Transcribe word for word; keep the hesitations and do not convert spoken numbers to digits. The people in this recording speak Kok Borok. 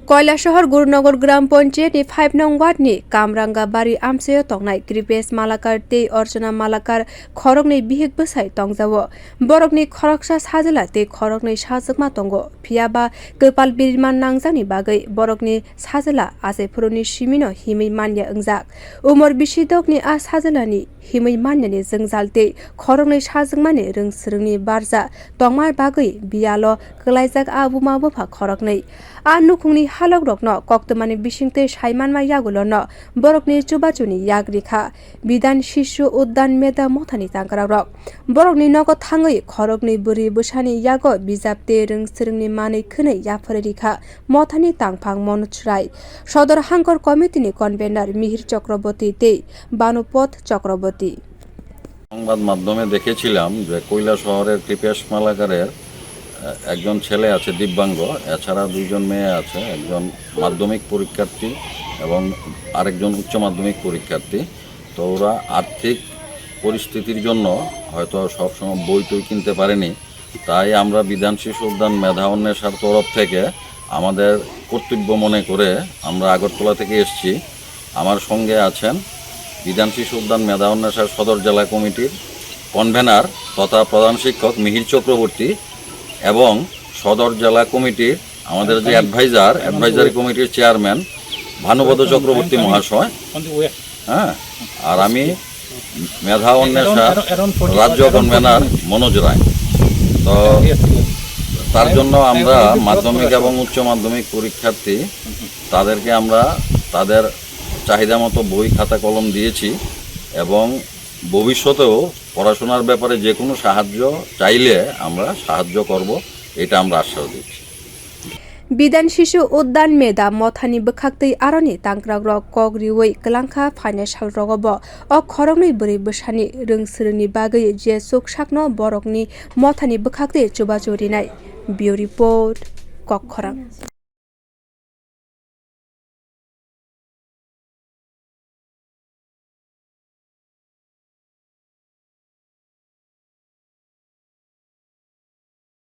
Koilasahar Gurunagar Gram Panchayat ni five nong ward ni Kamrangabari amchaio tongnai Kripesh Malakar tei Archana Malakar khoroknwi bihik bwsai tongjago. Borokni khoroksa sajla tei khoroknwi sajwkma tongo, phiyaba kwpal birman nangjakni bagwi borokni sajla achaiphuruni simino himwi manya wngjak. Umor bisi dokni a sajlani himwi manyani jwngjal tei khoroknwi sajwkmani rwngswrwngni barja tongma bagwi biyalo kwlaijak a buma bupha khoroknwi. A nukhungni halokrokno koktwmani bisingtwi sai manma yagulono borokni chubachuni yak rikha Bidhan Shishu Uddan Medha Mothani tangkrakrok. Borokni nogo thangwi khoroknwi bwrwi bwsani yago bijap tei rwngswrwngni manwi khwnwi yapharwi rikha Mothani tangphang Manoj Rai, Sodor Hangkor Committee ni Convener Mihir Chakraborty tei Bhanupadh Chakraborty. সংবাদ মাধ্যমে দেখেছিলাম যে কৈলাসহরের কৃপেশ মালাকারের আহ, একজন ছেলে আছে দিব্যাঙ্গ, এছাড়া দুইজন মেয়ে আছে, একজন মাধ্যমিক পরীক্ষার্থী এবং আরেকজন উচ্চ মাধ্যমিক পরীক্ষার্থী। তো ওরা আর্থিক পরিস্থিতির জন্য হয়তো সবসময় বই টই কিনতে পারেনি, তাই আমরা বিধান শিশু উদ্যান মেধা অন্বেষার তরফ থেকে আমাদের কর্তব্য মনে করে আমরা আগরতলা থেকে এসেছি। আমার সঙ্গে আছেন বিধান শিশু উদ্যান মেধা অন্বেষার সদর জেলা কমিটির কনভেনার তথা প্রধান শিক্ষক মিহির চক্রবর্তী এবং সদর জেলা কমিটির আমাদের যে অ্যাডভাইজার, অ্যাডভাইজারি কমিটির চেয়ারম্যান ভানুপদ চক্রবর্তী মহাশয়। হ্যাঁ, আর আমি মেধা অন্বেষার রাজ্য কনভেনার মনোজ রায়। তো তার জন্য আমরা মাধ্যমিক এবং উচ্চ মাধ্যমিক পরীক্ষার্থী, তাদেরকে আমরা তাদের চাহিদা মতো বই খাতা কলম দিয়েছি এবং ভবিষ্যতেও পড়াশোনার ব্যাপারে যে কোনো সাহায্য চাইলে আমরা সাহায্য করব, এটা আমরা আশ্বাস দিচ্ছি। Bidhan Shishu Uddan Medha Mothani bwkhaktwi aroni tangkrakrok kok riwi kwlangkha phainai salrogo bo o khoroknwi bwrwi bwsani rwngswrwngni bagwi je chuk sakno borokni mothani bwkhaktwi chubachu rinai. Bureau Report, Kokkhorang.